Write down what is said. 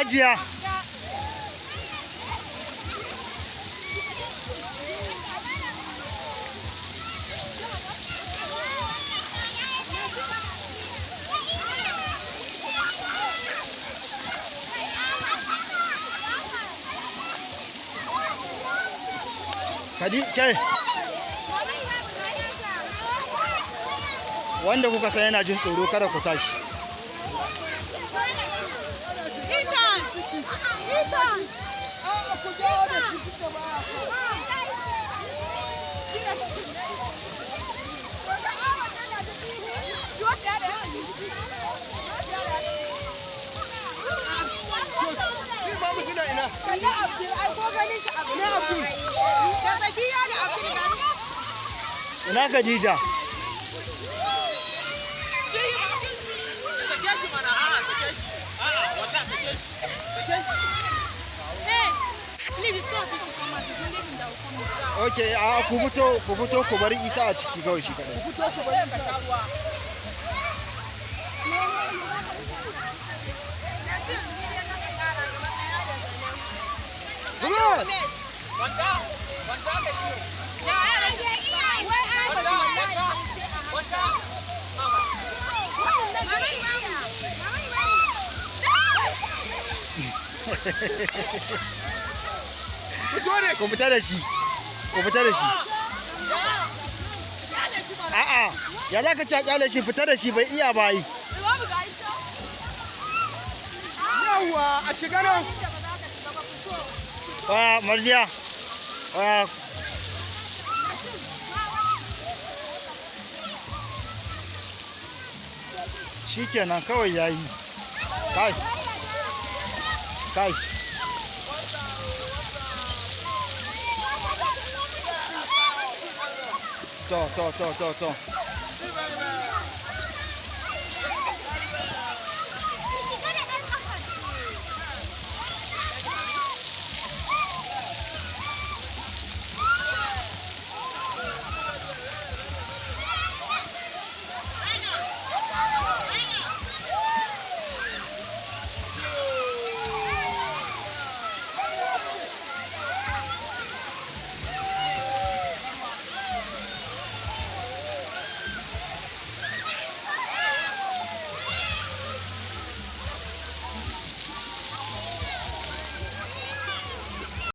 Hajiya. Kadi kai. Wanda kuka san yana jin tsoro, kada ku tashi. Ethan! Ethan! A'a, ku dawo da shi tunda ba a so. Shi babu suna ina. Kalli Abdul, ai ko ganin shi abu. Ina Abdul. Da Zakiya da Abdul gani. Ina Khadija? Sake shi mana, a'a, sake shi. A'a, wallahi sake shi. Sake shi. Hey, please, the two of you should come out. It's only him that will come out. Okay, a ku fito, ku fito, ku bar Isa a ciki kawai shi kadai. Fito ku bari sa. Kwanta, kwanta ka iyo. Kwanta, kwanta, kwanta. Mama. Fito ne. Ku fita da shi. Ku fita da shi. A'a, ya za ka ci a kyale shi? Fita da shi, bai iya ba yi. Yawwa, a shiga nan. Ah, Mardiya. Ah. Shikenan kawai yayi. Kai. Kai. To, to, to, to, to.